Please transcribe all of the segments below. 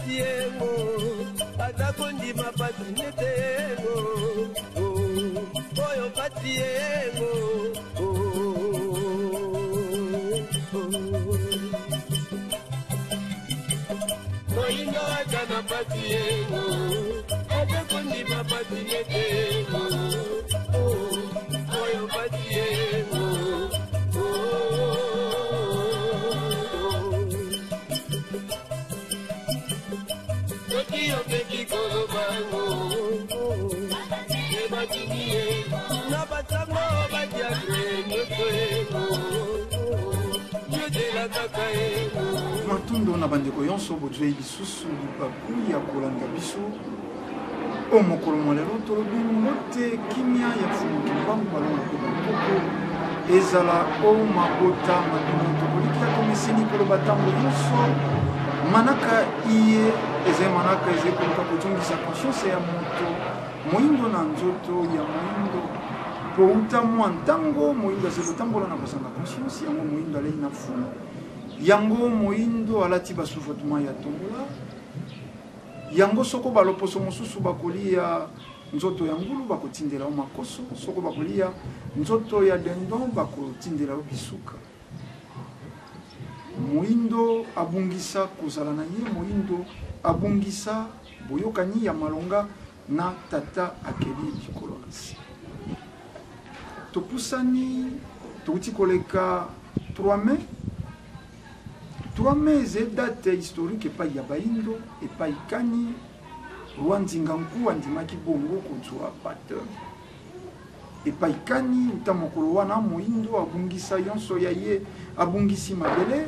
pasi yengo aza kondima pasi nete yengo oyo pasi yengo. Moyindo aza na pasi yengo aza kondima pasi nete yengo oyo pasi yengo. Soki opeki kolobango ebatindi ye na basango badiakre nyonso yengo yozela kaka yengo. Matondo na bandeko yonso bozwei lisusu libaku ya kolanda biso o mokolo mwa lelo. Tolobi mbote, kimia ya Mfumu Kimbangu balonga mpe bankoko ezala o mabota ma bino. Tokolikia tomeseni koloba ntango nyonso, manaka iye ezali manaka ezali koluka kozongisa conscience ya moto moyindo na nzoto ya moyindo, po uta mwa ntango moyindo azali kotambola na kozanga conscience. Yango moyindo alei na fulu, yango moyindo alati basous-vêtement ya tombola, yango soko baloposo mosusu bakolia nzoto ya ngulu bakotindela yo makoso, soko bakolia nzoto ya dindon bakotindela yo bisuka. Moyindo abungisa kozala na ye, moyindo abungisa boyokani ya malonga na tata akeli likolo na se. Topusani, touti koleka 3 mai. 3 mai ezali date historique epai ya bayindo, epai kani roi Nzinga Nku andimaki bongo kozwa bapteme, epai kani uta mokolo wana moyindo abungisa yonso ya ye, abungisi mabele,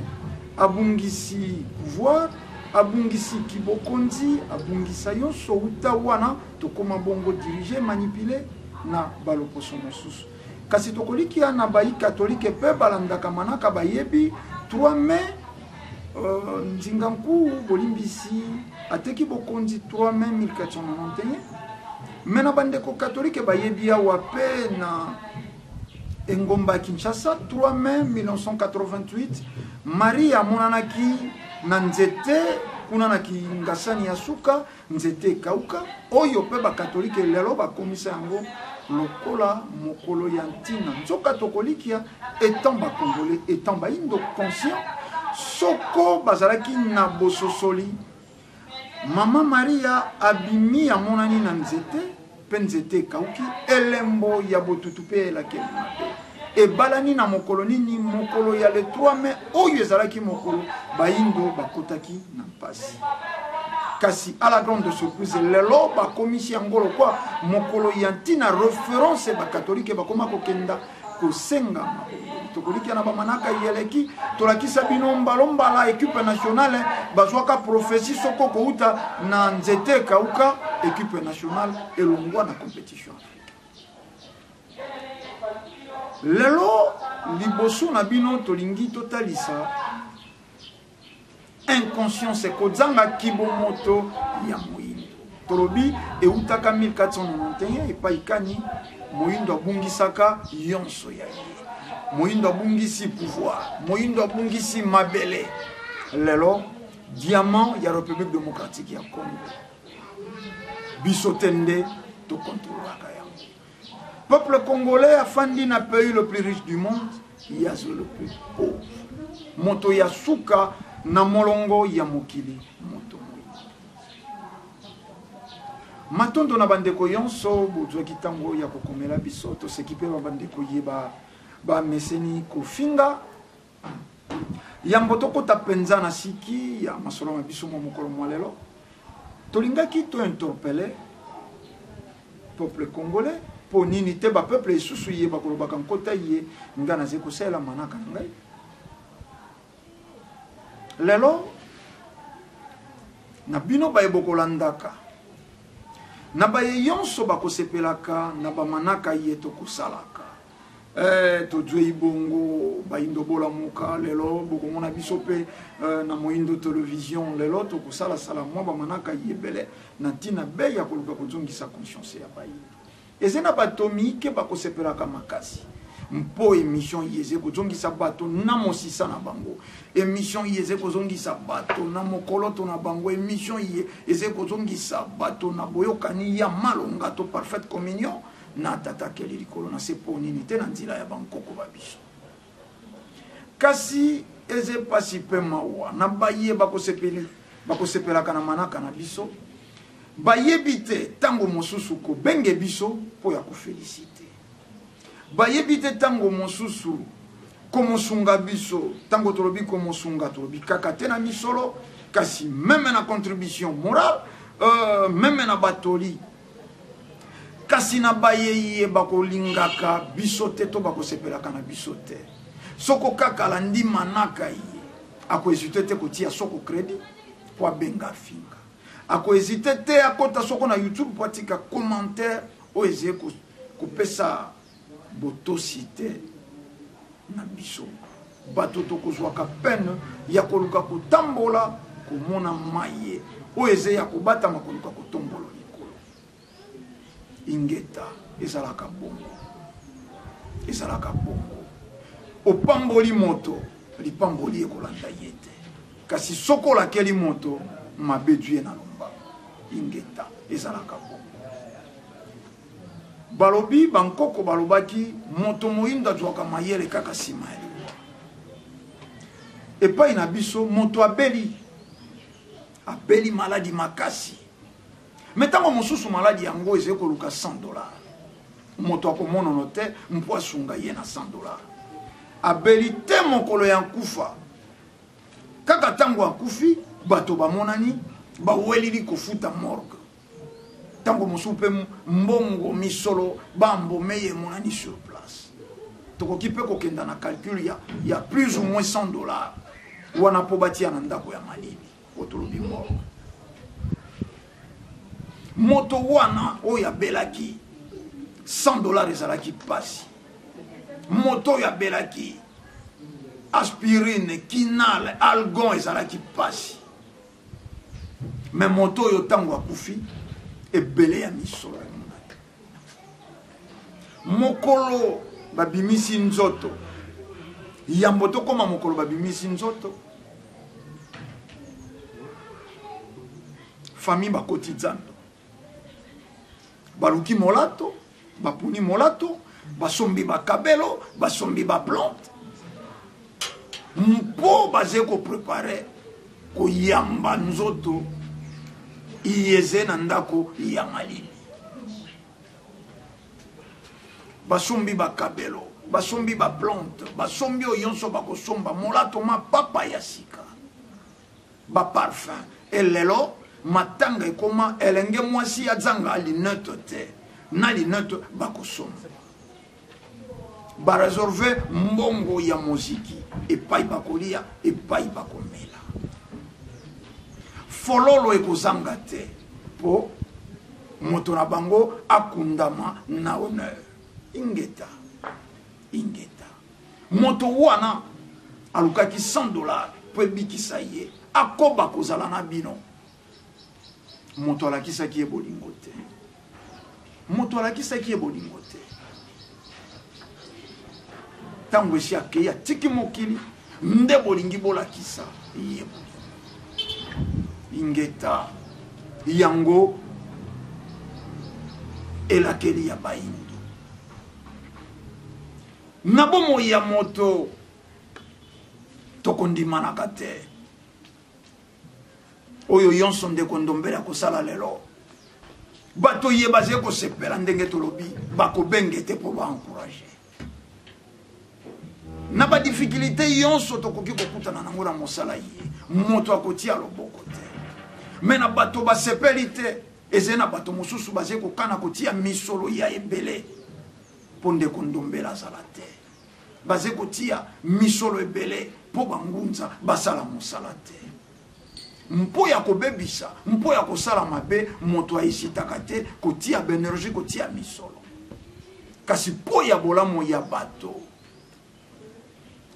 abungisi pouvoir, abungisi kibokonzi, abungisa yonso. Uta wana tokoma bongo dirige, manipule na baloposo mosusu. Kasi tokolikia na bayi katolike mpe balandaka manaka bayebi 3 mai, Nzinga Nku bolimbisi ateki bokonzi 3 mai 1491. Me na bandeko katolike bayebi awa mpe na engomba ya Kinshasa, 3 mai 1988, Marie amonanaki na nzete kuna na Kingasani ya suka, nzete ekauka, oyo mpe bakatolike lelo bakomisa yango lokola mokolo ya ntina. Nzoka tokolikia etant bakongole, etant bayindo conscient, soko bazalaki na bososoli, mama Maria abimi amonani na nzete mpe nzete ekauki, elembo ya botutu mpe elakeli mabe. Ebalani na mokolo nini? Mokolo ya le 3 mai, oyo ezalaki mokolo bayindo bakotaki na mpasi. Kasi à la grande surprise, lelo bakomisi yango lokwa mokolo ya ntina, référence, bakatolike bakoma kokenda kosenga mabondeli. Tokolikia na bamanaka yeleki tolakisa bino mbalombala, equipe nationale bazwaka prophétie soko kouta na nzete ekauka, equipe nationale elongwa na compétition africaine. Lelo liboso na bino tolingi totalisa inconscience, kozanga kibomoto ya moyindo. Tolobi eutaka 1491, epai kani moyindo abungisaka yonso ya ye, moyindo abungisi pouvoir, moyindo abungisi mabele. Lelo diamant ya République démocratique ya Congo, biso te nde tokontrolaka yango. Peuple congolais afandi na pays le plus riche du monde, yazo le plus pauvre, moto ya suka na molongo ya mokili, moto moyindo. Matondo na bandeko yonso bozwaki ntango ya kokomela biso. Toseki mpe babandeko ye bameseni kofinga. Yambo tokota mpenza na siki ya masolo ma biso mwa mokolo mwa lelo, tolingaki tointerpele peuple congolais. Mpo nini te bapeuple lisusu ye bakolobaka nkota ye nga nazali kosalela manaka na ngai lelo na bino baye bokolandaka na baye yonso bakosepelaka na bamanaka ye tokosalaka. Tozwei bongo bayindo bolamuka. Lelo bokomona biso mpe na Moyindo Television. Lelo tokosalasala mwa bamanaka yebele na ntina be ya koluka kozongisa conscience ya bayindo. Eza na bato mike bakosepelaka makasi. Mpo emission iye eze kozongisa bato na mosisa na bango. Emission iye eze kozongisa bato na mokoloto na bango. Emission iye eze kozongisa bato na boyokani ya malonga to parfaite communion na Tata akeli likolo na se mpo nini te na nzela ya bankoko ba biso. Kasi eze pasi mpe mawa na baye bakosepeli bakosepelaka na manaka na biso bayebi te ntango mosusu kobenge biso mpo ya kofelisite bayebi te ntango mosusu komosunga biso ntango tolobi komosunga tolobi kaka te na misolo kasi meme na contribution morale euh, meme na batoli kasi na baye ye bakolingaka biso te to bakosepelaka na biso te soko kaka alandi manaka ye akohésite te kotia soko crédit mpo abenga afinga akohésite te akota soko na youtube mpo atika commentaire oyo ezali kopesa botosi te na biso bato tokozwaka pene ya koluka kotambola komona maye oyo eza ya kobatama koluka kotombola likolo ingeta ezalaka bongo ezalaka bongo opamboli moto lipamboli ekolanda ye te kasi soki olakeli moto mabe due na lombango ingeta ezalaka bongo Balobi bankoko balobaki moto moyindo azwaka mayele kaka nsima ya liwa. Epai na biso moto abeli abeli maladi makasi me ntango mosusu maladi yango ezali koluka 100 dollar moto akomonono te mpo asunga ye na 100 dollar abeli te mokolo ya nkufa kaka ntango akufi bato bamonani bawelili kofuta morgue ntango mosusu mpe mbongo misolo bambome ye emonani sur place tokoki mpe kokenda na calcul ya, ya plus ou moins 100 dollars wana mpo batia na ndako ya malili oyo tolobi morgue moto wana oyo abelaki 100 dollars ezalaki mpasi moto oyo abelaki aspirine kinal algon ezalaki mpasi me moto oyo ntango akufi ebele ya misolo emonani mokolo babimisi nzoto yambo tokóma mokolo babimisi nzoto famille bakoti zando baluki molato baponi molato basombi bakabelo basombi baplante mpo bazali koprepare koyamba nzoto iyeze na ndako ya malili basombi bakabelo basombi baplante basombi oyo nyonso bakosomba molato mapapa ya sika ba parfum et lelo matanga ekoma elenge mwasi azanga linete te na linete bakosomba baresolve mbongo ya moziki epai bakolia epai bakomela fololo ekozanga te mpo moto na bango akundama na honneur ingeta ingeta Moto wana alukaki 100 dollars mpo ebikisa ye akoba kozala na bino. Moto alakisaki ye bolingo te. Moto alakisaki ye bolingo te. Ntango esi akei atiki mokili nde bolingi bolakisa ye bolingo. Ingeta yango elakeli ya bayindo. Na bomoi ya moto tokondimanaka te. Oyo yonso ndeko Ndombele akosala lelo, bato ye bazali kosepela ndenge tolobi bakobenge te mpo baencourage na badifficulté yonso tokoki kokutana nango na mosala ye moto akotia loboko te me na bato basepeli te ezali na bato mosusu bazali kokana kotia misolo ya ebele mpo ndeko ndombele azala te baze kotia misolo ebele mpo bangunza basala mosala te mpo ya kobebisa mpo ya kosala mabe moto aesitaka te kotia baenergie kotia misolo kasi mpo ya bolamu ya bato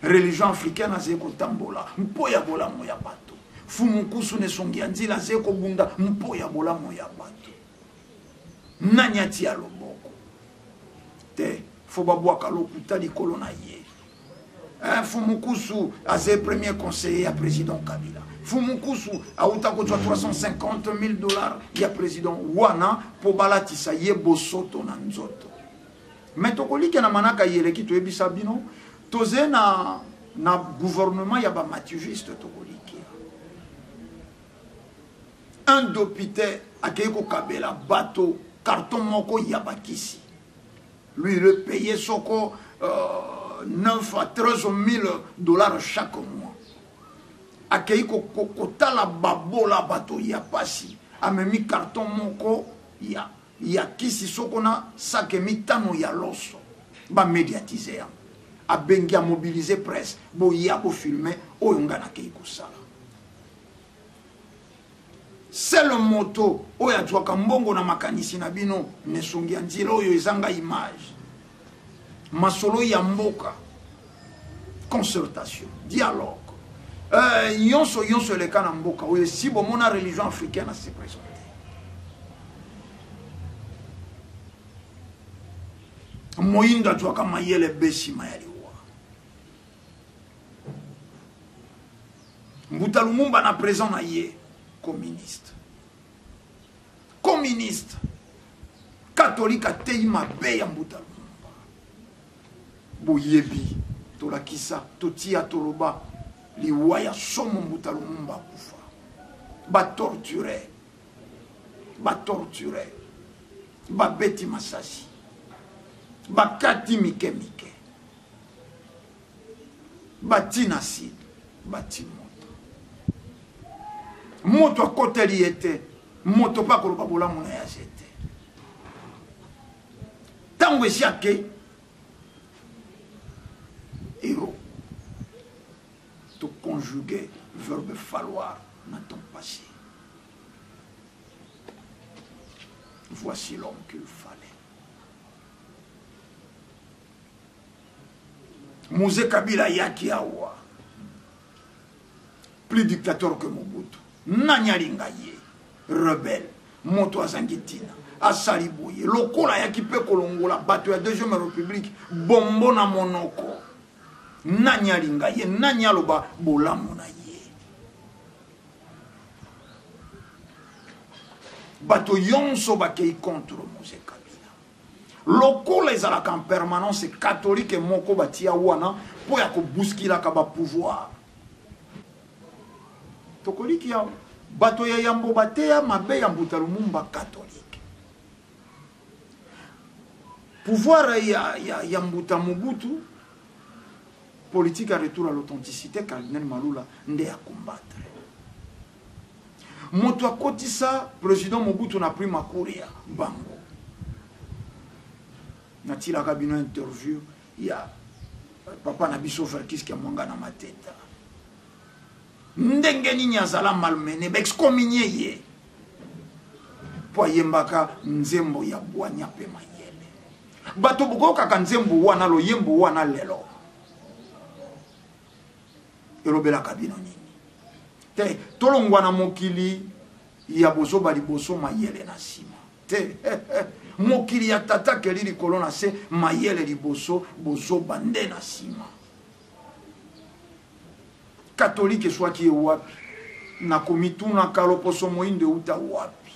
religion africaine azali kotambola mpo ya bolamu ya bato fumukusu na esongi ya nzila azali kobunda mpo ya bolamu ya bato nani atia loboko te. Fo babwaka lokuta likolo na ye. Eh, Fumukusu aze premier conseiller ya président Kabila. Fumukusu auta kozwa 350 000 dollars ya président wana mpo balatisa ye bosoto na nzoto. Mais tokolike na manaka yeleki toyebisa bino toze na na gouvernement ya ba matuviste tokolikia. Un député akei kokabela bato carton moko ya bakisi. Lui, il est payé soko euh, 9 à 13 000 dollars chaque mois. Akei kotala babola bato ya pasi. Amemi carton moko ya ya kisi soko na sake mitano ya loso. Ba médiatiser yango. Abengi a mobiliser presse, boya bo filmer oyo nga nakei kosala. Seul moto oyo azwaka mbongo na makanisi na bino na esongi ya nzela oyo ezanga image. Masolo ya mboka, concertation, dialogue. Euh, nyonso nyonso eleka na mboka oyo esi bomona religion africaine ase présente. Moyindo azwaka mayele be nsima ya liwa. Mbuta Lumumba na présent na ye communiste. Communiste. Catholique ateyi mabe ya Mbuta Lumumba. Boyebi tolakisa totia toloba liwa ya somo Mbuta Lumumba akufa. Ba torturer. Ba torturer. Babeti masasi. Bakati mike mike. Bati na acide, bati moto. Moto akoteli ye te, moto mpe akoloba bolamu na ye aze te. Ntango esi ake, héros, to conjuguer verbe falloir na temps passé. Voici l'homme qu'il fallait. Mzee Kabila ayaki awa plus dictateur que Mobutu. Nani alinga ye? Rebelle, moto azangi ntina, asali boye lokola ayaki mpe kolongola bato ya deuxième république bombo na monoko. Nani alinga ye? Nani aloba bolamu na ye? Bato yonso bakei contre Mzee Kabila. Lokola ezalaka en permanence catholique moko batia wana mpo ya kobuskilaka ba pouvoir. Tokolikia bato ya yambo bateya mabe ya Mbuta Lumumba catholique. Pouvoir ya, ya, ya Mbuta Mobutu, politique ya retour à l'authenticité, Cardinal Malula nde ya combattre. Moto akotisa président Mobutu na prima curia bango. Natilaka bino interview ya papa na biso Verkys Kiamwanga na Mateta. Ndenge nini azala malmené, ba excommunier ye. Po ayembaka nzembo ya bwanya pe mayele. Bato bokokaka nzembo wana loyembo wana lelo. Elobelaka bino nini? Te, tolongwa na mokili ya bozoba liboso mayele na nsima. Te, mokili ya tata keli likolo na se mayele liboso bozoba nde na nsima. Katolike eswaki ye wapi? Na komitunaka loposo moindo euta wapi?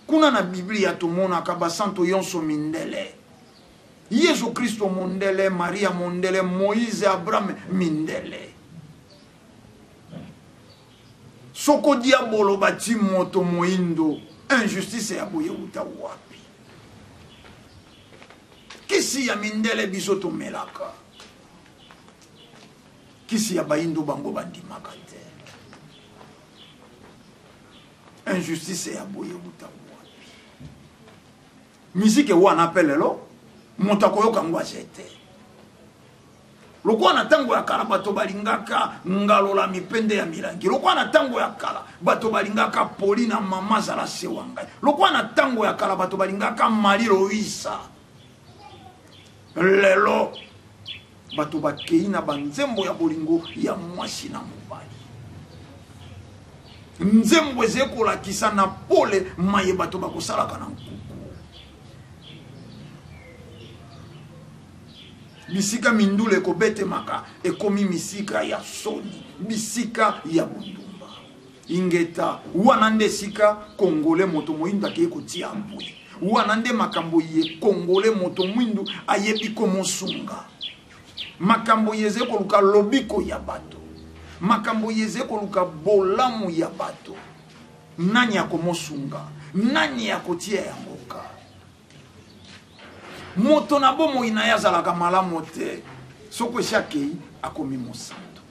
Kuna na Biblia tomonaka basanto yonso mindele. Yesu Kristo mondele, Maria mondele, Moïse, Abraham mindele. Soko diabolo bati moto moindo, injustice ya boye euta wapi? Kisi ya mindele biso tomelaka. Kisi ya baindo bango bandimaka te. Injustice ya boye euta wapi? Musique wana pe lelo moto akoyoka ngo aze te. Lokola na tango ya kala bato balingaka ngalola mipende ya milangi, lokola na tango ya kala bato balingaka poli na mama zala sewa ngai, lokola na tango ya kala bato balingaka Marie Loïsa, lelo bato bakei na banzembo ya bolingo ya mwasi na mobali. Nzembo ezali kolakisa na pole maye bato bakosalaka na nkuku. Bisika mindule ekobetemaka ekomi misika ya soni, bisika ya bondumba. Ingeta, wana nde esika Congolais moto moyindo akeyi kotia mbwe. Wana nde makambo ye Congolais moto mwindu ayebi komosunga. Makambo ye ezali koluka lobiko ya bato. Makambo ye ezali koluka bolamu ya bato. Nani akomosunga? Nani akotia yango ka? Moto na bomoi na ye azalaka malamu te. Soko esi akei, akomi mosantu.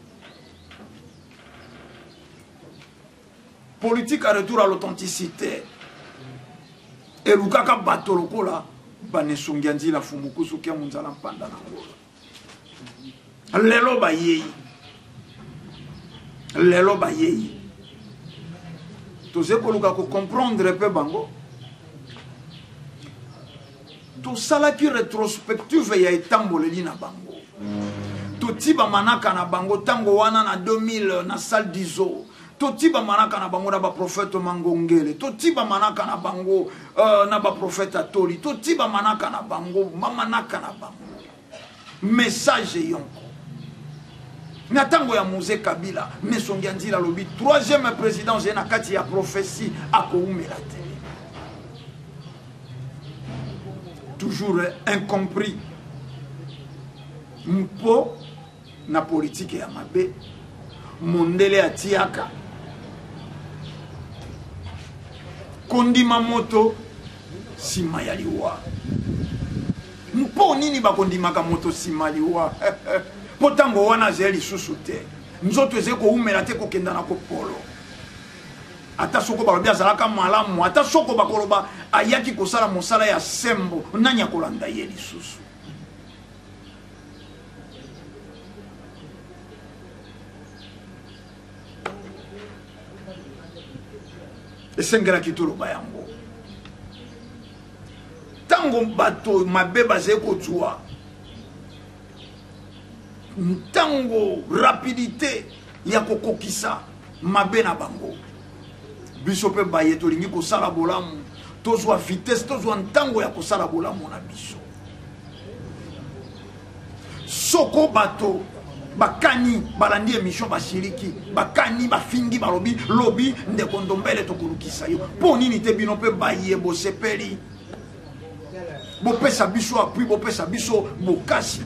Politique à retour à l'authenticité elukaka bato lokola banesongi ya nzila fumukusu kia munzala mpanda na ngolo. Lelo bayei, lelo bayei, tozali koluka kocomprendre mpe bango. Tosalaki retrospective ya etamboleli na bango, toti bamanaka na bango ntango wana na 2000 na salle d'Iso, toti bamanaka na bango na baprofete Mangongele, toti bamanaka na bango na baprofete Atoli, toti bamanaka na bango, bamanaka na bango message yonko. Na ntango ya Mzee Kabila, Mesongi ya Nzila alobi troisième président zeye na kati ya prophétie akoumela te. Toujours incompris mpo na politique ya mabe mondele atiaka kondima moto nsima ya liwa. Mpo nini bakondimaka moto nsima liwa? Mpo ntango wana azali lisusu te, nzoto ezali koumela te kokenda na kopolo. Ata soko balobi azalaka malamu, ata soko bakoloba ayaki kosala mosala ya sembo, nani akolanda ye lisusu? Esengelaki toloba yango ntango bato mabe bazali kozwa ntango rapidite ya kokokisa mabe na bango. Biso mpe baye tolingi kosala bolamu, tozwa vitesse, tozwa ntango ya kosala bolamu na biso. Soko bato bakani balandi émission, basiliki, bakani bafingi, balobi lobi ndeko Ndombele tokolukisa yo mpo nini te? Bino mpe baye bosepeli, bopesa biso appui, bopesa biso bokasi,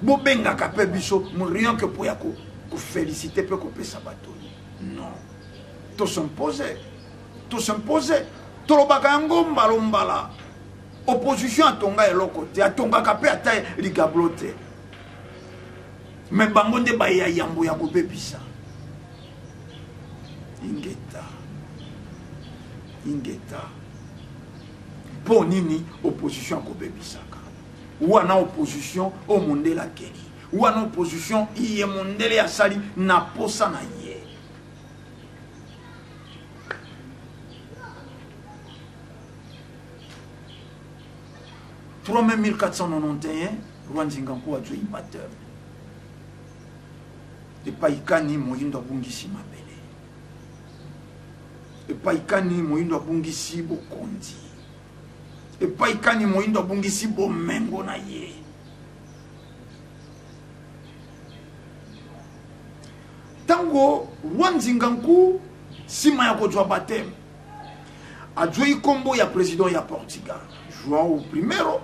bobengaka mpe biso rien que mpo ya koféliciter mpe kopesa bato. Non, tos'impose, tos'impose, tolobaka yango mbala mbala. Opposition atonga eloko te, atongaka mpe ata ligablo te, me bango nde baya yambo ya kobebisa. Ingeta, ingeta. Mpo nini opposition akobebisaka wana? Opposition oyo mondele akeli wana, opposition iye mondele asali na posa na ye. 3 mai 1491, roi Nzinga Nkuwu azwi baptême epai kani moyindo abungisi mabele, epai kani moyindo abungisi bokonzi, epai kani moyindo abungisi bomengo na ye. Ntango roi Nzinga Nkuwu nsima ya kozwa baptême azwi nkombo ya président ya Portugal João Primero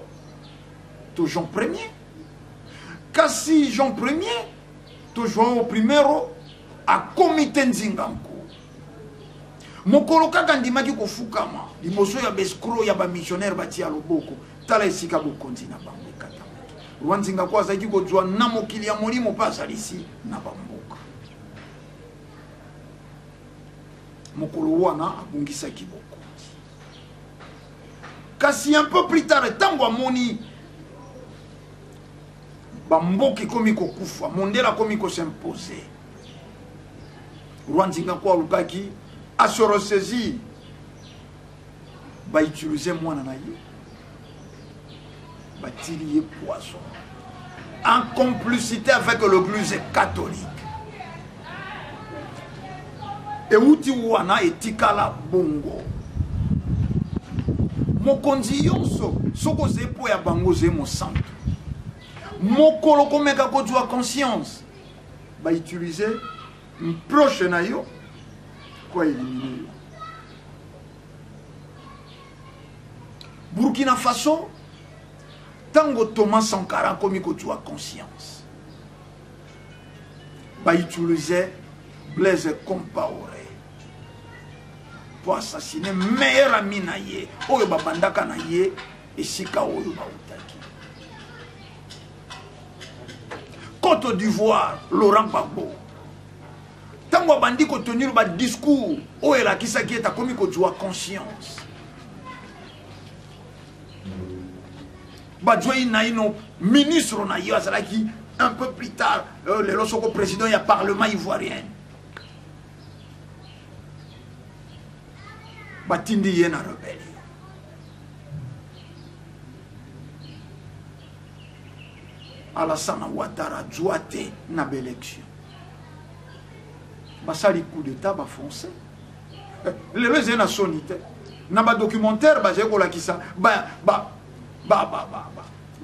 to Jean Premier. Kasi Jean Premier to João Primero akomi te Nzinga Nkuwu. Mokolo kaka ndimaki kofukama liboso ya baescroc ya bamissionnaire batia loboko, tala esika bokonzi na bango ekatamaki. Roi Nzinga Nkuwu azalaki kozwa na mokili ya molimo mpe azalisi na bamboka. Mokolo wana abungisaki bokonzi. Kasi un peu plus tard, ntango amoni bamboka ekomi kokufa, mondele akomi kosimpose, roi Nzinga Nkuwu alukaki ase ressaisir, bautilize mwana na ye, batili ye poison en complicité avec l'église catholique. Euti wana etikala bongo. Mokonzi yonso soki ozali mpo ya bango ozali mosantu. Mokolo komeka kozwa conscience, ba utiliser proche na yo po éliminer yo. Burkina Faso, ntango Thomas Sankara akomi kozwa conscience, ba utiliser Blaise Compaoré po assassiner meilleur ami na ye oyo babandaka na ye esika oyo bautaki. Côte d'Ivoire, Laurent Gbagbo ntango abandi kotenir ba discours oyo elakisaki ete akomi kozwa conscience, bazwei naino ministre na ye azalaki un peu plus tard lelo soko président ya parlement ivoirien, batindi ye na rébellion. Alassane Ouattara zwa te na baélection, basali coup d'état bafrançais. Lelo ezali na soni te, na badocumentaire bazali kolakisa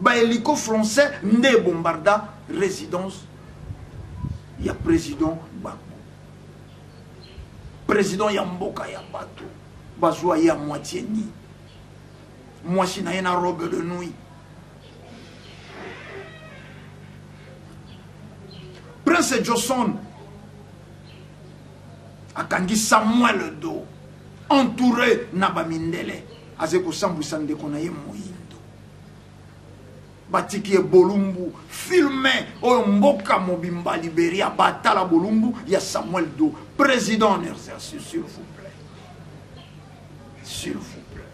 bahélico français nde bombarda résidence ya président Gbagbo, président ya mboka ya bato. Bazwa ye ya moitié ni mwasi na ye na robe de nuit. Prince Johnson akangi Samuel Doe, entouré na bamindele, azali kosambwisa ndeko na ye moyindo. Batiki ye bolumbu, filme oyo mboka mobimba Liberia batala bolumbu ya Samuel Doe, président en exercice. S'il vous plaît, s'il vous plaît.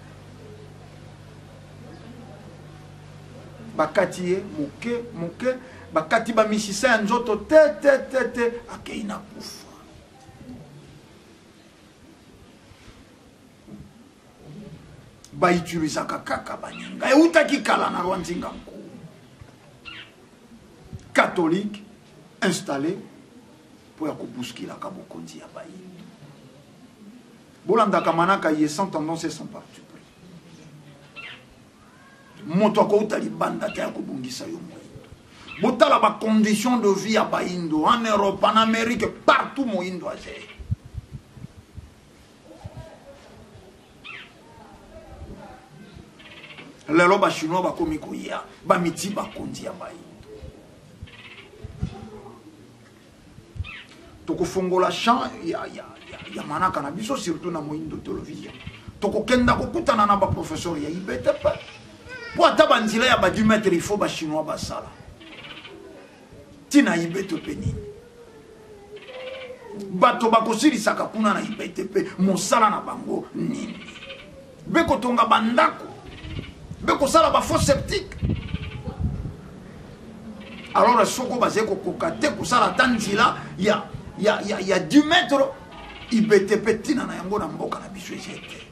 Bakati ye moke moke, bakati bamisisa ya nzoto te te te te, akei na kufa. Bautilisaka kaka baninga eutaki kala na roi Nzinga Nkuwu, catholique installé mpo ya kobuskilaka bokonzi ya bayindo. Bolandaka manaka ye sans tendance et sans parti pris. Moto akouta libanda te ya kobongisa yo moyindo. Botala ba condition de vie ya bayindo en Europe, en Amérique, partout moyindo azali. Lelo ba chinois bakomi koya, bamiti bakonzi ya bayindo. Tokofongola champ ya manaka na biso, surtout na moyindo télévision. Tokokenda kokutana na ba professeur ya IBTP po ata banzela ya ba 10 mètres, il faut ba chinois basala. Tina IBTP nini? Bato bakosilisaka kuna na IBTP mosala na bango nini? Bekotonga bandako, bekosala ba faux septique. Alors soko bazali kokoka te kosala ata nzela ya 10 mètres, IBTP tina na yango na mboka na biso eza te.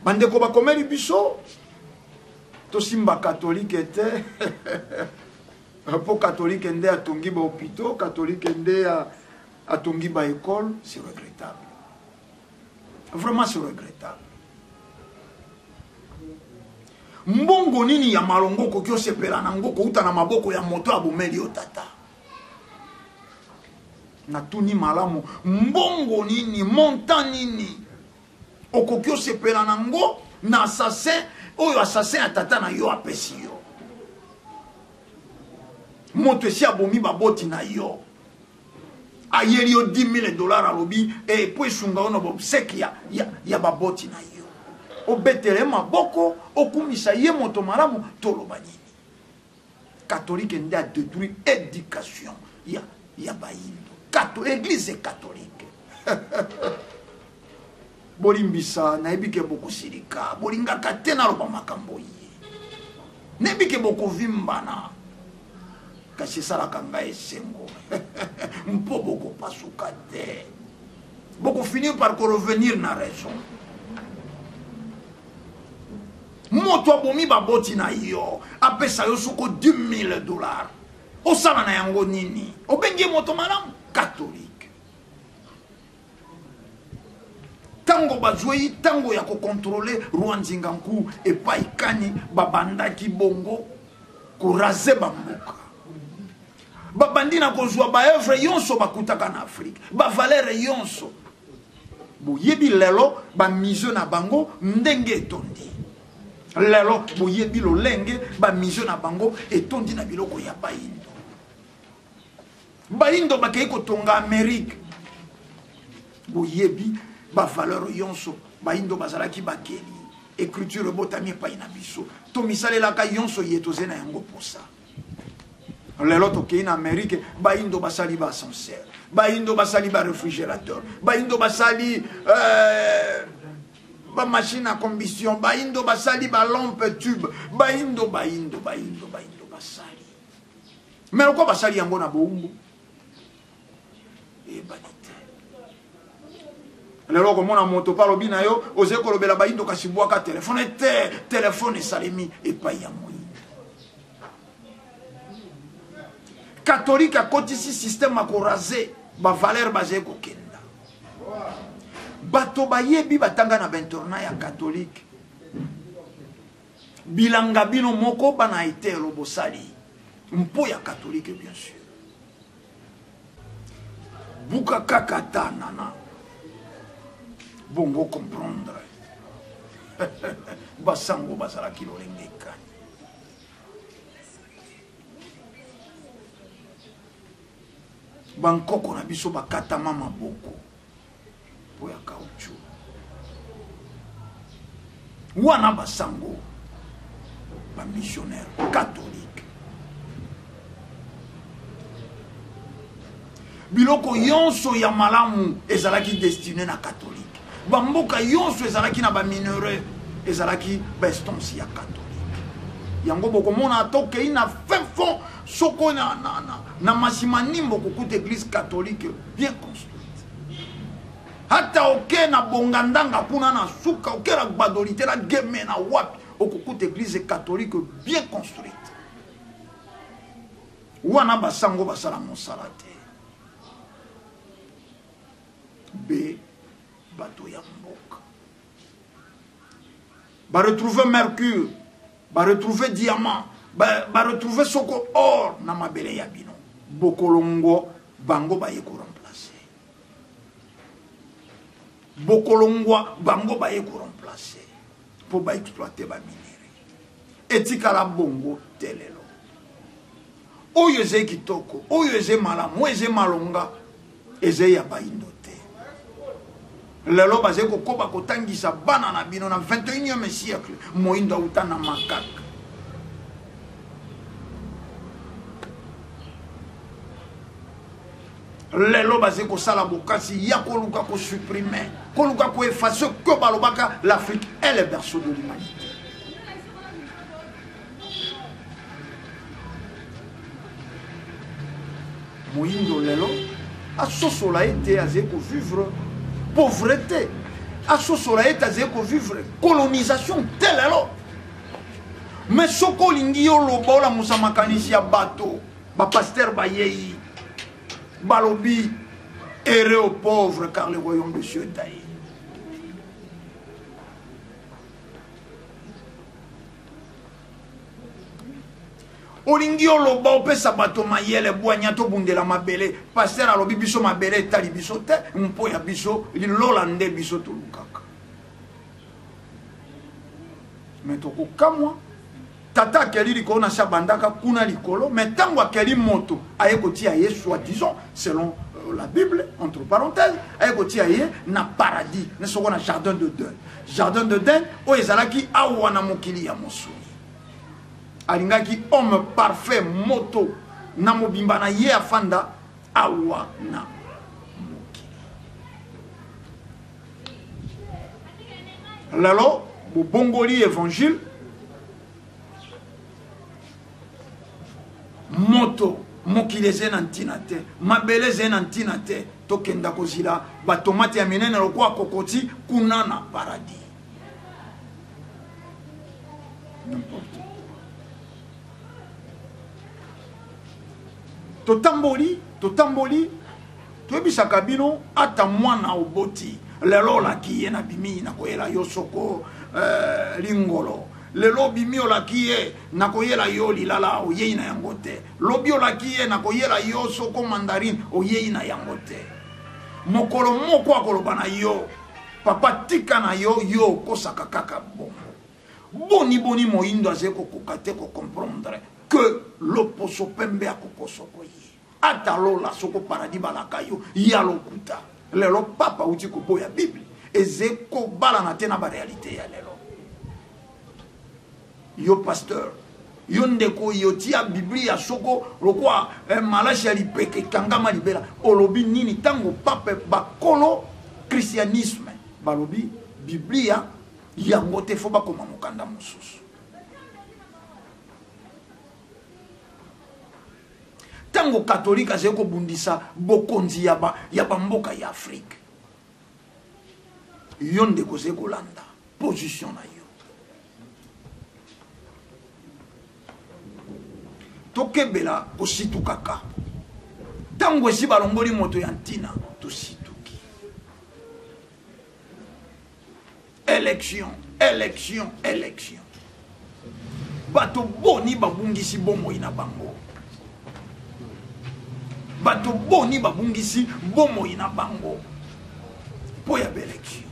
Bandeko bakomeli biso tosimba catholique te, po catholique nde atongi ba hôpitaux, catholique nde atongi ba école. C'est regrettable, vraiment c'est regrettable. Mbongo nini ya malongo okoki osepela nango kouta na maboko ya moto abomeli yo tata? Natuni malamu, mbongo nini, montant nini okoki osepela nango na assassin oyo assassin ya tata na yo apesi yo? Moto esi abomi baboti na yo, ayeli yo 10 000 $, alobi po esunga yo na bobseke ya baboti na yo, obetele maboko, okumisa ye moto malamu. Toloba nini? Catholique nde adétruit éducation ya bayindo. Église catholique, bolimbisa, nayebi ke bokosilika, bolingaka te naloba makambo ye, nayebi ke bokovimbana, kasi esalaka ngai esengo mpo bokopasuka te, bokofinir par korevenir na raison. Moto abomi baboti na yo, apesa yo soko 10 000 $, osala na yango nini? Obengi ye moto malamu? Catholique. Ntango Ntango bazwei ntango ya kokontrole Roi Nzinga Nku epai kani babandaki bongo koraze bamboka. Babandi na kozwa baevre yonso bakutaka na Afrique, bavalere yonso. Boyebi lelo bamusee na bango ndenge etondi. Lelo boyebi lolenge bamusee na bango etondi na biloko ya bayindo. Bayindo bakei kotonga Amerique. Boyebi bavaleur yonso bayindo bazalaki bakeli. Écriture ebotami epai na biso. Tomisalelaka yonso ye toze na yango posa. Lelo tokei na Amerique, bayindo basali ba ascenseur, bayindo basali ba réfrigérateur, bayindo basali ba machine à combustion, bayindo basali ba lampe tube, bayindo bayindo bayindo bayindo basali. Mais lokwa basali yango na bowumbu eyebani te. Lelo okomona moto mpe alobi na yo ozali kolobela bayindo kasi bwaka telefone te, telefone esalemi epai ya moyindo. Katolike akotisi système ya koraze bavaleur bazali kokenda. Bato bayebi batanga na bainternat ya katolike, bilanga bino moko bana etelo bosali mpo ya katolike bien sûr. Buka kaka ta nana bongo comprendre basango bazalaki lolenge kani. Bankoko na biso bakatama maboko mpo ya caoutchouc wana, basango bamissionnaire catholique. Biloko yonso ya malamu ezalaki destiné na catholique. Bamboka yonso ezalaki na baminerais ezalaki bainstance ya catholique. Yango bokomona ata okei na fin fond soko na, na, na, na Masimanimba okokuta église catholique bien construite. Ata oke na Bongandanga kuna na suka, oke na Gbadolite na Geme na wapi, okokuta église catholique bien construite. Wana basango basala mosala te. Be bato ya mboka ba retrouver mercure, ba retrouver diamant, ba retrouver soko or na mabele ya bino. Bokolongo bango baye ko remplacer. Bokolongwa bango baye ko remplacer po ba exploiter ba minerais. Etikala bongo te lelo. Oyo ezali kitoko, oyo ezali malamu, oyo ezali malonga, ezali ya bayindo te. Lelo bazali kokoba kotangisa bana na bino na 21e siècle, moyindo auta na makaka. Lelo bazali kosala bokasi ya koluka kosupprime, koluka koefface que balobaka l'Afrique est le berceau de l'humanité. Moyindo lelo asosola ete azali kovivre pauvreté, asosola ete azali kovivre colonisation te lelo. Mais soki olingi yo loba olamusa makanisi ya bato, bapasteur bayei balobi heureux aux pauvres car le royaume de Dieu est à eux. Olingi oloba opesa bato mayele bwanya tobundela mabele, pasteur alobi biso mabele etali biso te, mpo ya biso lilola nde biso tolukaka. Me tokokamwa tata akeli likolo na se, abandaka kuna likolo, me ntango akeli moto aye kotia ye soi-disant selon la Bible entre parenthèses, aye kotia ye na paradis, na soko na jardin de Eden. Jardin de Eden oyo ezalaki awa na mokili ya mosuni. Alingaki homme parfait, moto na mobimba na ye afanda awa na mokili. Lelo bobongoli évangile, moto mokili ezali na ntina te, mabele ezali na ntina te, tokenda kozila batomate ya minene lokola kokoti kuna na paradis. N'importe quoi. Totamboli, totamboli. Toyebisaka bino ata mwana oboti lelo olaki ye na bimi nakoyela yo soko euh, lingolo lelo obimi olaki ye nakoyela yo lilala oyei na yango te lobi olaki ye nakoyela yo soko mandarine oyei na yango te mokolo moko akoloba na yo papa tika na yo yo okosaka kaka bongo boni boni moyindo azali kokoka te kocomprendre que loposo pembe akokosoko ye Ata lola soko paradis balaka yo ya lokuta. Lelo papa auti koboya Bible eze kobalana te na ba realite ya lelo. Yo pasteur, yo ndeko yo tia Biblia soko lokwa eh, malashi ya lipeke ekangama libela. Olobi nini tango pape bakolo christianisme balobi Biblia yango te fo bakoma mokanda mosusu. Ntango Katolike azali kobundisa bokonzi ya, ba, ya bamboka ya Afrike, yo ndeko ozali kolanda position na yo. Tokebela kositukaka ntango esi balongoli moto ya ntina, tosituki. Election, election, election. Bato boni babungisi bomoi na bango? Bato boni babungisi bomoi na bango mpo ya baelection?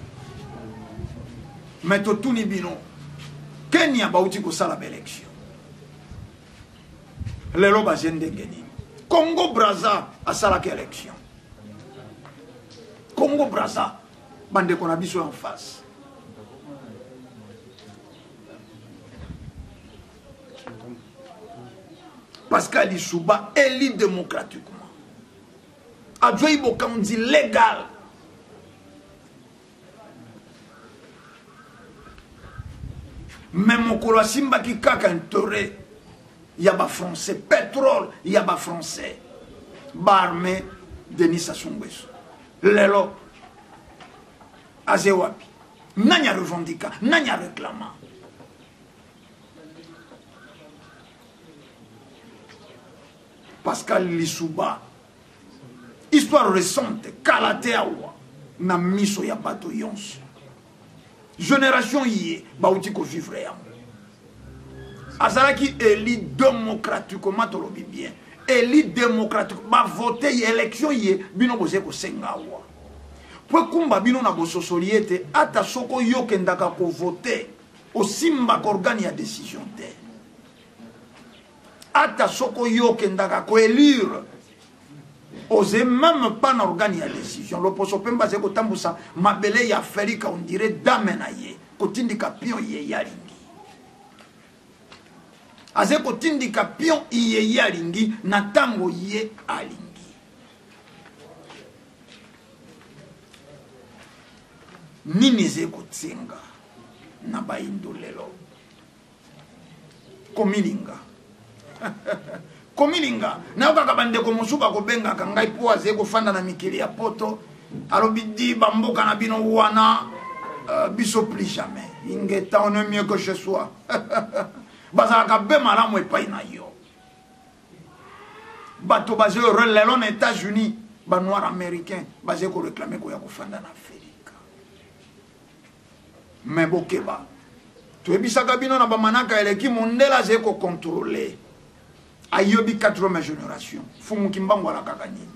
Me totuni bino, Kenya bauti kosala baelection, lelo baze ndenge nini? Congo Brazza asalaki election. Congo Brazza bandeko na biso en face Pascal Lisuba élu démocratiquement azwaki bokonzi légal me mokolo asimbaki kaka interet ya bafrançais pétrole ya bafrançais baarmée denis sassou nguesso Lelo aze wapi? Nani a revendica? Nani a reclama? Pascal Lisuba histoire récente kala te awa na miso ya bato yonso génération ye bauti kovivre yango azalaki élu démocratiquement tolobi bien élu démocratique bavote ye élection ye bino bozali kosenga awa mpo ekumba bino na bososoli ete ata soko yo okendaka kovote osimbaka organe ya décision te ata soko yo okendaka koelire oze meme pas na organe ya décision loposo pembe azali kotambusa mabele ya aferika ondire dame na ye kotindika pion ye ye alingi azali kotindika pion iye ye alingi na ntango ye alingi nini ezali kotinga na bayindo lelo Komilinga. Komilinga. Nayokaka bandeko mosusu bakobengaka ngai mpo azali kofanda na mikili ya poto. Alobi di bamboka na bino wana uh, biso plus jamais. Ingeta on est mieux que chez soi. Bazalaka be malamu epai na yo. Bato bazali lelo na États-Unis, ba noir américain bazali koreklame koya kofanda na Afrika. Mais bokeba. Toyebisaka bino na bamanaka eleki mondele azali ko contrôler. Ayobi 4e génération. Fumu Kimbangu alakaka nini?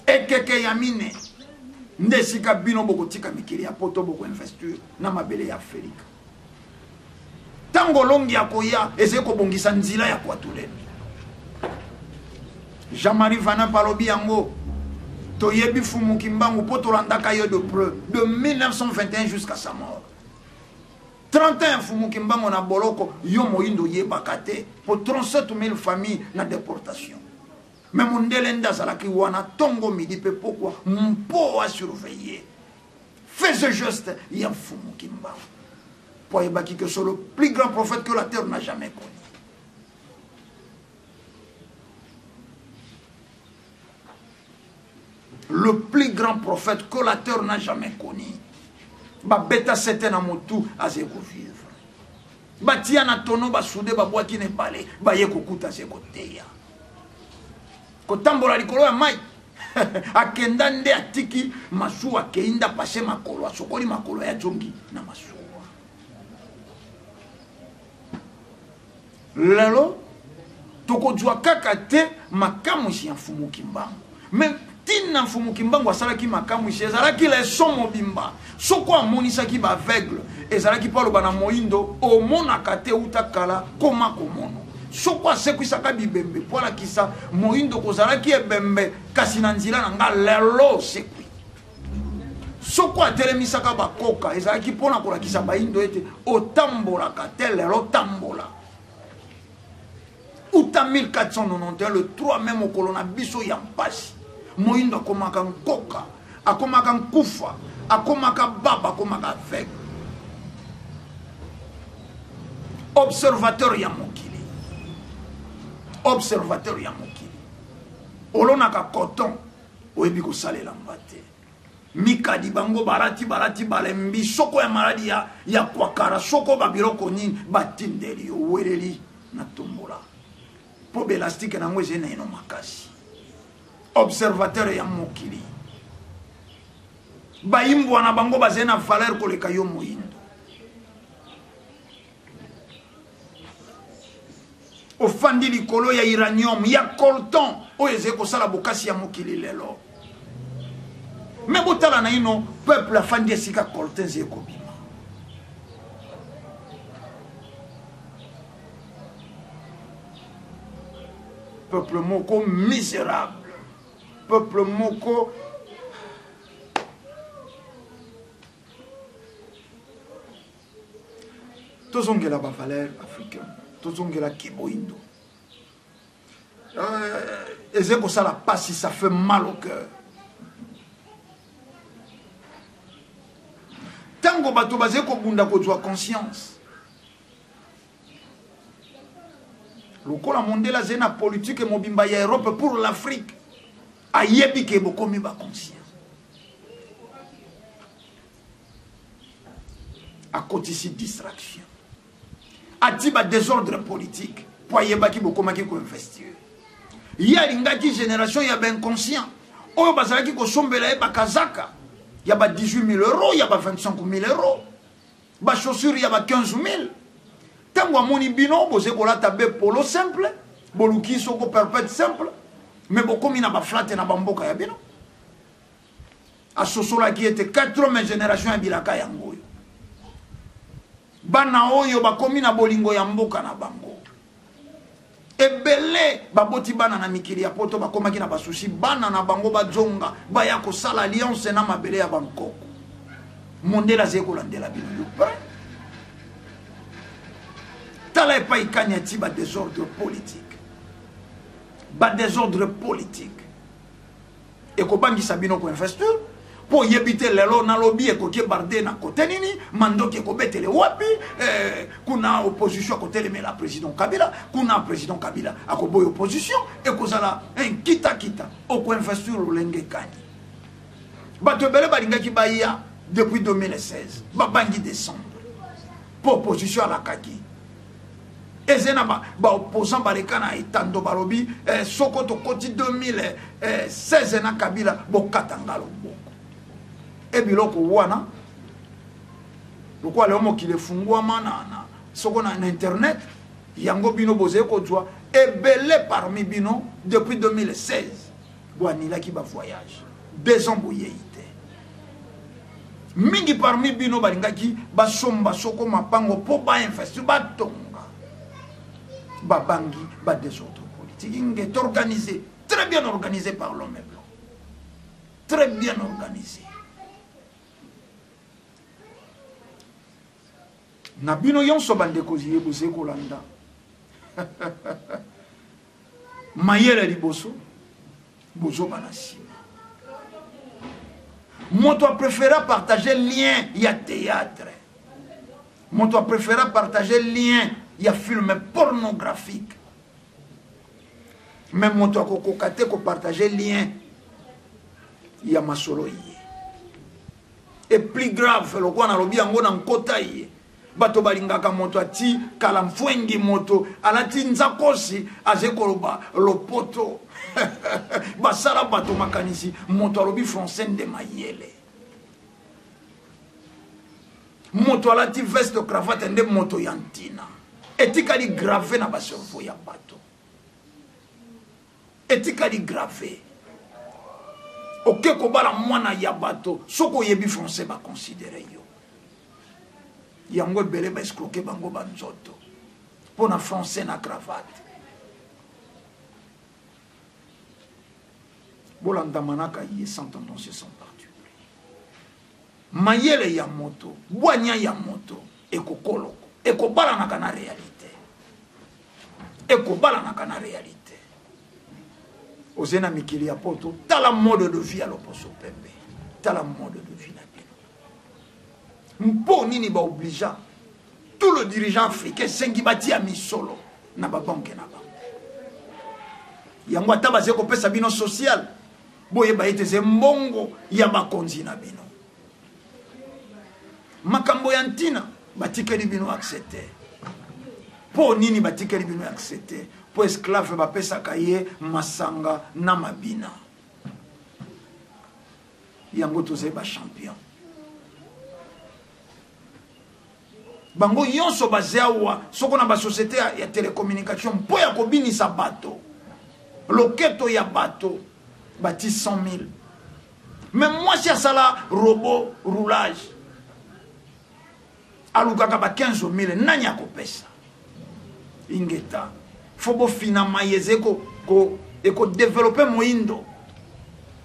Ekeke ya mine. Nde esika bino bokotika mikili ya poto bokoinvestir na mabele ya Afrika. Ntango olongi akoya ezali kobongisa nzila ya Kwatuleni. Jean-Marie Vanap alobi yango. Toyebi Fumu Kimbangu mpo tolandaka ye de près de 1921 jusqu'à sa mort. 31 Fumu Kimbangu na boloko yo moyindo oyebaka te mpo 37 000 familles na déportation. Mais mondele nde azalaki wana tongo midi mpe pokwa mpo a surveiller. Fais ce geste ya Mfumu Kimbangu. Mpo ayebaki que c'est le plus grand prophète que la terre n'a jamais connu. Le plus grand prophète que la terre n'a jamais connu. Babeta sete na motu azali kovivre. Batia na tono basude babwaki na ebale baye kokuta azali koteya. Kotambola likolo ya mai. Akenda nde atiki masuwa, akei nde apase makolo, asokoli makolo ya zongi na masuwa. Lelo tokozwa kaka te makamwisi ya Mfumu Kimbangu, me ntina Mfumu Kimbangu asalaki makamwisi ezalaki leson mobimba. Soko amonisaki baaveugle, ezalaki mpo aloba na moindo omonaka te uta kala, koma komono. Soko asekwisaka bibembe mpo alakisa moindo kozalaki ebembe, kasi na nzela na nga lelo osekwi. Soko atelemisaka bakoka, ezalaki mpo na kolakisa baindo ete otambolaka te, lelo tambola. Uta 1491 le 3 mai, mokolo na biso ya mpasi, moindo akomaka nkoka, akomaka nkufa, akomaka baba, akomaka aveugle. Observateur ya mokili, observateur ya mokili, olonaka coton, oyebi kosalela mba te. Mikadi bango balati balati balembi soko ya maladi ya, ya kwakara soko babiloko nini batindeli yo weleli na tombola mpo belastike na yango ezali naino makasi. Observateur ya mokili, bayimbwa na bango bazali na valeur koleka yo moyindo. Ofandi likolo ya uranium ya colton oyo ezali kosala bokasi ya mokili lelo. Me botala naino peuple afandi esika colton ezali kobima. Peuple moko misérable, peuple moko tozongela ba valeur africaine, tozongela kiboindo. Eze kosala pasi, ça fait mal au cœur. Tango bato bazali kobunda kozwa conscience, lokola mondele azali na politique mobimba ya Europe pour l'Afrique, ayebi ke bokomi ba conscient. Akotisi distraction, ati ba désordre politique po ayebaki bokomaki koinvestir. Ye alingaki génération ya bainconscient oyo bazalaki kosombela ye bakazaka ya ba 18 000 euros, ya ba 25 000 euros, bachaussure ya ba 15 000. Ntango amoni bino bozali kolata be polo simple, boluki soko perpète simple, me bokomi na baflate na bamboka ya bino. Asosolaki ete 4e génération ya bilaka yango oyo, bana oyo bakomi na bolingo ya mboka na bango. Ebele baboti bana na mikili ya poto, bakomaki na basusi bana na bango bazonga baya kosala alliance na mabele ya bankoko. Mondele azali kolandela bino yo pe. Tala epai kani ati ba désordre politique, ba désordre politique ekobangisa bino koinvestir mpo oyebi te lelo nalobi ekoki ebarde na kote nini, mandoki ekobetele wapi. Kuna opposition akotelemela président Kabila, kuna président Kabila akoboya opposition, ekozala nkitakita. Okoinvestir lolenge kani? Bato ebele balingaki baya depuis 2016, babangi décembre mpo opposition alakaki. Eze na baopposant ba baleka na etando balobi soko tokoti 2016 na Kabila bokatanga loboko. E biloko wana lokola lelo mokili efungwama na, na soko na, na internet yango bino bozali kozwa ebele parmi bino depuis 2016 boanilaki ba voyage 2 ans boyei te. Mingi parmi bino balingaki basomba soko mapango mpo bainvestir batonga, babangi ba désordre politique. Ingeta organisé, très bien organisé par l'homme blanc, très bien organisé. Na bino yonso bandeko ye bozali kolanda mayele liboso, bozoba na nsima. Moto apréféra partager lien ya théâtre, moto apréféra partager lien ya film pornographique, mais moto akokoka te kopartager lien ya masolo ye. Et plus grave, lokola nalobi yango na nkota ye, Bato balingaka moto ati kala mfwengi, moto alati nzakosi aze koloba lopoto. Basala bato makanisi, moto alobi français nde mayele. Moto alati veste cravate nde moto ya ntina. Etikali grave na bacerveau ya bato. Etikali grave. Oke kobala mwana ya bato, soki oyebi français baconsidere yo. Yango ebele ba escroquer bango ba nzoto mpo na français na cravate. Bolanda manaka ye sans tendance sans parti pris. Mayele ya moto, bwanya ya moto ekokoloko, ekobalanaka na réalité. Ekobalanaka na réalité. Oze na mikili ya poto, tala mode de vie ya loposo pembe, tala mode de vie na bino. Mpo nini ba obligea tout le dirigeant africain sengi batia misolo na ba banque na bango. Yango ata baze kopesa bino social, boyeba ete ze mbongo ya bakonzi na bino. Makambo ya ntina batikeli bino accès te. Mpo nini batikeli bino accès te? Mpo esclave bapesaka ye masanga na mabina. Yango tozali ba champion. Bango nyonso baze awa soko na ba société ya télécommunication mpo ya kobinisa bato, loketo ya bato bati 100 000. Mais mwasi asala robot roulage alukaka ba 15 000, nani akopesa? Ingeta fo bofina mayeze ekodevelope moyindo,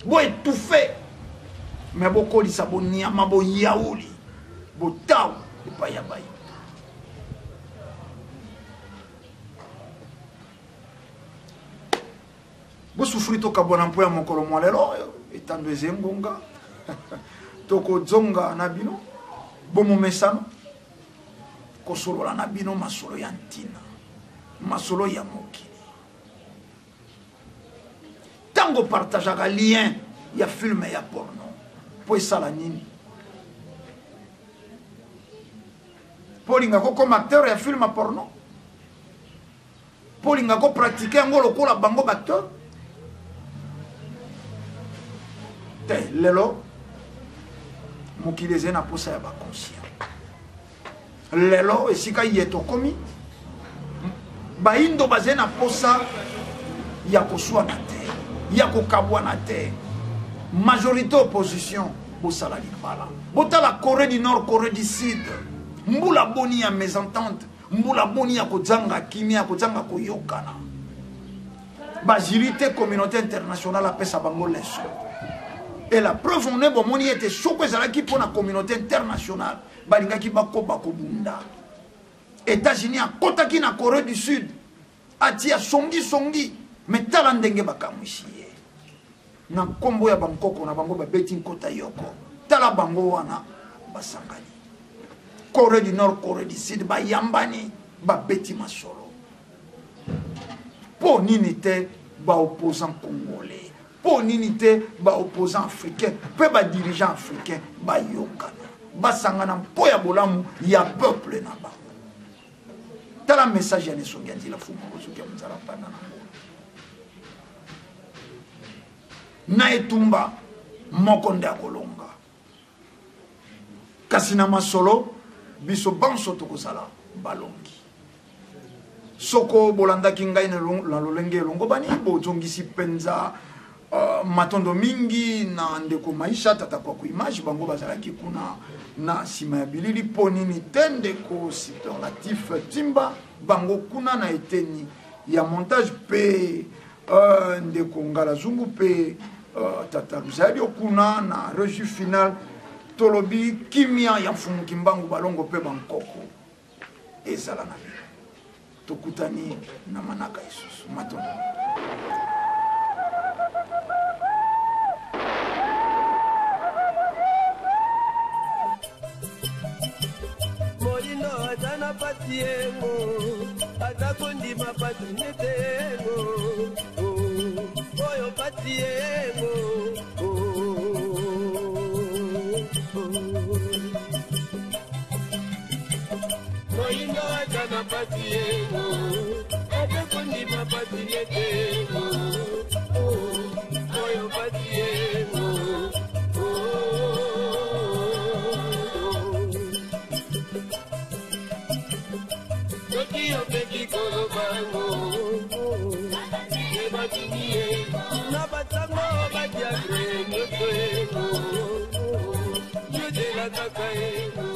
boétouffe me bokolisa boniama, boyauli, botau epai ya bayindo. Bosufri tokabwana mpo ya mokolo mwa lelo, etando eze ngonga. Tokozonga na bino bomomesano kosolola na bino masolo ya ntina, masolo ya mokili. Ntango partageaka lien ya film ya porno mpo esala nini? Mpo olinga kokoma acteur ya film ya porno? Mpo olinga kopratike yango lokola bango baacteur te? Lelo mokili ezali na posa ya baconscient. Lelo esika ye tokomi, bayindo bazali na posa ya koswana te, ya kokabwana te. Majorité, opposition, bosala libala. Botala Corée du Nord, Corée du Sud, mbula boni ya mésentente, mbula boni ya kozanga kimia, ya kozanga koyokana. Bazili te communauté internationale apesa bango leçon. Et la preuve on est, bomoni ete soko ezalaki mpona communauté internationale, balingaki bakoba kobunda. États-Unis akotaki na Corée du Sud, atia songisongi, me tala ndenge bakamwisi ye na nkombo ya bankoko na bango, babeti nkota yoko. Tala bango wana basangani, Corée du Nord, Corée du Sud, bayambani, babeti masolo. Mpo nini te baopposant congolais, mpo nini te baopposant africain mpe badirigeant africain bayokana, basangana mpo ya bolamu ya peuple na bango? Tala message ya Nesongi ya Nzila Fumu Kosuki ya Mozala Mpanda na ngolo na etumba moko nde akolonga, kasi na masolo biso banso tokozala balongi. Soko bolandaki ngai na lolenge elongo bani, bozongisi mpenza matondo mingi na ndeko Maisha Tata Kwaku Image, bango bazalaki kuna na nsima ya bilili. Mpo nini te ndeko Superlatif Timba, bango kuna na eteni ya montage, mpe ndeko Ngala Zungu mpe Tata Luzali kuna na régie finale. Tolobi kimia ya Mfumu Kimbangu, balongo mpe bankoko ezala na bino. Tokutani na manaka lisusu. Matondo. Moyindo aza na pasi yengo, aza kondima pasi nete yengo oyo pasi yengo. pasi yengo, ata kondima pasi nete yengo, oyo pasi yengo. Soki opeki kolobango ebatuni ye na basango badiagre nyonso yengo, yozela kaka yengo.